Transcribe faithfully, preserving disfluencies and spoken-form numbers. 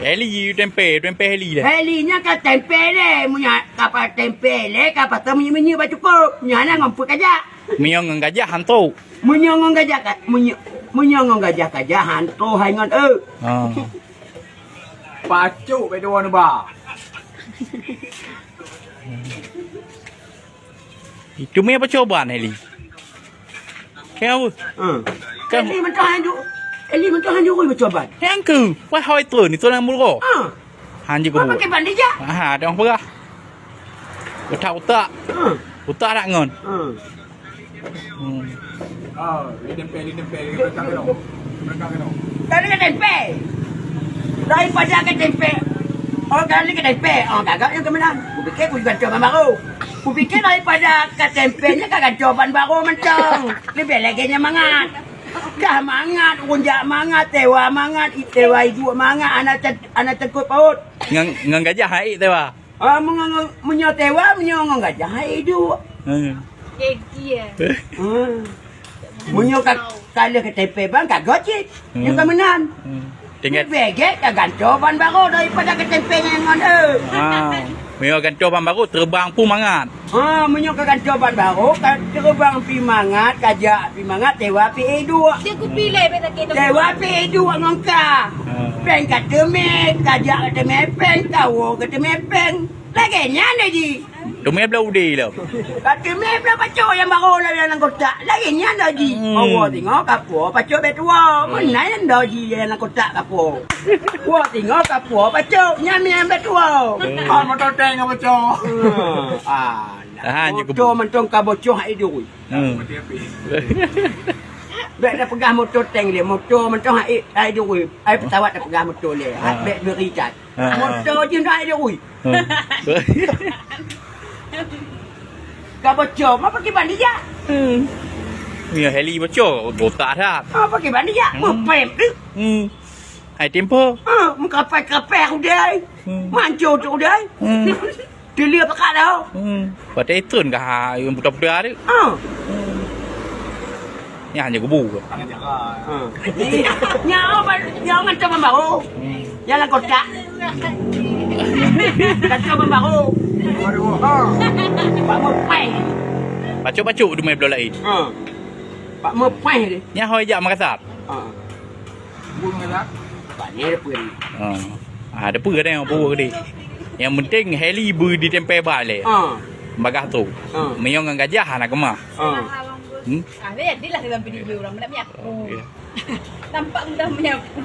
Heli, tempe, tempe heli deh. Heli nyan ka tempe lé, meunyo ka pa tempe lé, ka pasoe minyeuk-minyeuk bak cukôp. Nyan na ngon peue kajak. Meunyoe ngon gajah hantu. Meunyoe ngon gajah ka, meunyoe, meunyoe ngon gajah, gajah hantu hai ngon eu. Ha. Pacok bak dua neuba. Itu mie apa coban, Eli? Kau. Ha. Kau. Eli mentah hanju. Eli mentah hanju kui mencoba. Yang ke, wah hoi tu ni tulang mulgo. Ha. Hanji ku. Apa ke bandija? Aha, ada orang perah. Utak-utak. Ha. Utak nak ngon. Ha. Hmm. Ah, di tempe, di tempe, di belakang tu. Belakang tu. Tadi ke tempe. Daripada ke tempe. Oh, kali ke tempe. Oh, gagak yang kemenang. Kupikir ku gantoh ban baru. Kupikir daripada ke tempe ni ka gantoh ban baru mentong. Lebih lagi nya mangat. Dah mangat, runjak mangat, tewa mangat, i-, tewa iduek mangat, anak te-, anak tengkot paut. Ngan, ngan gajah hai tewa. Ah, meunyo, meunyo tewa, meunyo ngon gajah hai iduek. Hmm. Gigi, eh. Hmm. Meunyo ka, ka lheueh ke tempe ban, ka goci. Hmm. Nyoe ka meunan. Hmm. Tinggal. Lebih gét ka gantoh ban baru daripada ke tempe nyan ngon, eh. Ha. Meunyo gantoh ban baru, teubang pun mangat. Ha, meunyo ka gantoh ban baru, ka teubang pi mangat, kajak pi mangat, tewa pi iduek. Dia kupi leh, beta kena. Tewa pi iduek ngon ka. Ha. Peng ka teumé, kajak ka teumé peng, kawo ka teumé peng. Lagèe nyan lé ji. Teumé blah udé lom. Ka teumé blah pacok nyang barô lom nyang lam kotak. Lagèe nyan dah ji. Hmm. Awak tengok kapoe pacok bèk tuwoe. Hmm. Meunan dah ji nyang lam kotak kapoe. Awak tengok kapoe pacok nyan nyang bèk tuwoe. Hmm. Ah, moto tank ka bocor. Hmm. Ah, ah, moto mantong ka bocor hai doi. Hmm. Bèk dah peugah moto tank lé, moto mantong hai, hai doi. Hai pesawat dah peugah moto lé. Ah. Bèk beri cat. Ha. Moto jih dah ada, ui. Ha. Ka bocor, apa kiban dia? Hmm. Ya, heli bocor, botak that. Apa kiban dia? Hmm. Mepet tu. Hmm. Hai tempo. Ha, mengkapai-kapai aku dai. Hmm. Manco tu dai. Hmm. Dia lihat pekat dah. Hmm. Patai turun kah yang putar-putar tu? Ha. Hmm. Nyan hanya kubu ke? Ha. Nyan, oh, ba-, nyan ngan coba baru. Hmm. Nyan lam kotak. Ngan coba baru. Ha. Pak Mupai. Pacok-pacok tu main bola lain. Ha. Pak Mupai dia. Nyan hoi jak Makassar. Ha. Bukan Makassar. Pak ni ada pun. Ha. Ah, ada pun ada yang bawa ke dia. Yang penting heli bu ditempel bak leh. Ha. Bagah tu. Ha. Meunyoe ngon gajah anak keumah. Ha. Hmm? Ah, dia jadilah dalam video orang nak miak. Oh, ya. Nampak mudah menyapu.